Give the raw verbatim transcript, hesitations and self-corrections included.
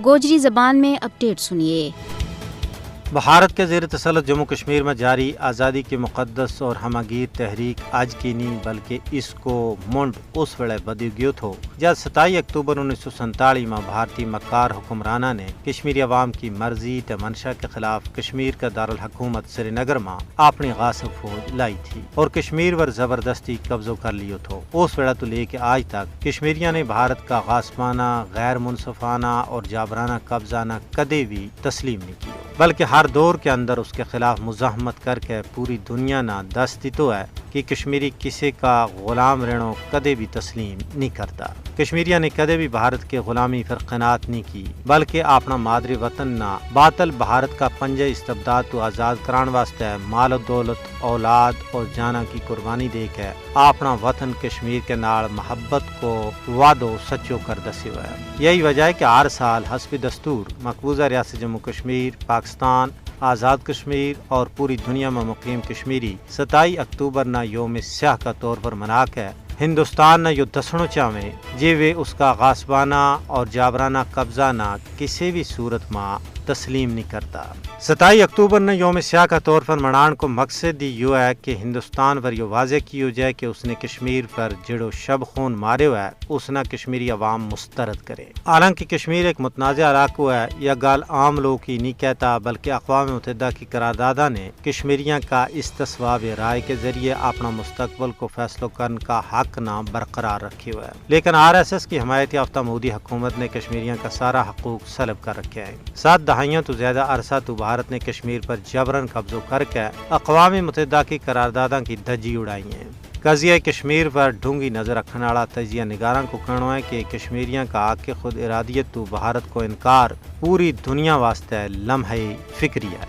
گوجری زبان میں اپڈیٹ سنیے۔ بھارت کے زیر تسلط جموں کشمیر میں جاری آزادی کے مقدس اور ہمہ گیر تحریک آج کی نہیں بلکہ اس کو منڈ اس ویلے بدیو گیو تھو، جد ستائی اکتوبر انیس سو سینتالیس ما بھارتی مکار حکمرانہ نے کشمیری عوام کی مرضی تے منشا کے خلاف کشمیر کا دارالحکومت سری نگر ما اپنی غاصب فوج لائی تھی اور کشمیر پر زبردستی قبضو کر لیو تھو۔ اس ویلے تو لے کے آج تک کشمیریاں نے بھارت کا غاصبانہ، غیر منصفانہ اور جابرانہ قبضہ نا کدے بھی تسلیم نہیں کیو، بلکہ ہر دور کے اندر اس کے خلاف مزاحمت کر کے پوری دنیا نا دس دیتو ہے کہ کشمیری کسے کا غلام رہنو کدے بھی تسلیم نہیں کرتا۔ کشمیریاں نے کدے بھی بھارت کے غلامی فرقنات نہیں کی، بلکہ اپنا مادری وطن نا باطل بھارت کا پنجے استبداد تو آزاد کران واسطے مال و دولت، اولاد اور جانا کی قربانی دے کے اپنا وطن کشمیر کے نال محبت کو وعدو سچو کر دسیو ہے۔ یہی وجہ ہے کہ ہر سال حسب دستور مقبوضہ ریاست جموں کشمیر، پاکستان، آزاد کشمیر اور پوری دنیا میں مقیم کشمیری ستائی اکتوبر نا یوم سیاہ کا طور پر منا کے ہندوستان نا یوہ دسنو چاہویں جے ویہ اس کا غاصبانہ اور جابرانہ قبضہ نا کسے بھی صورت ما تسلیم نہیں کرتا۔ ستائی اکتوبر نا یوم سیاہ کا طور پر منان کو مقصد ہی یوہ ہے کہ ہندوستان پر یوہ واضح کیو جائے کہ اس نے کشمیر پر جڑو شب خون ماریو ہے اس نا کشمیری عوام مسترد کرے۔ حالانکہ کشمیر ایک متنازعہ علاقو ہے، یا گل عام لوگ ہی نہیں کہتا بلکہ اقوام متحدہ کی قرارداداں نے کشمیریاں کا استصواب رائے کے ذریعے اپنا مستقبل کو فیصلو کرن کا حق نا برقرار رکھیو ہے۔ لیکن آر ایس ایس کی حمایت یافتہ مودی حکومت نے کشمیریاں کا سارا حقوق سلب کر رکھیا ہے۔ سات دہائیاں تو زیادہ عرصہ تو بھارت نے کشمیر پر جبرن قبضو کر کے اقوام متحدہ کی قرارداداں کی دھجی اڑائی ہیں۔ قضیہ کشمیر پر ڈھونگی نظر رکھن آڑا تجزیہ نگاراں کو کہنو ہے کہ کشمیریاں کا حق خود ارادیت تو بھارت کو انکار پوری دنیا واسطے لمحہ فکری ہے۔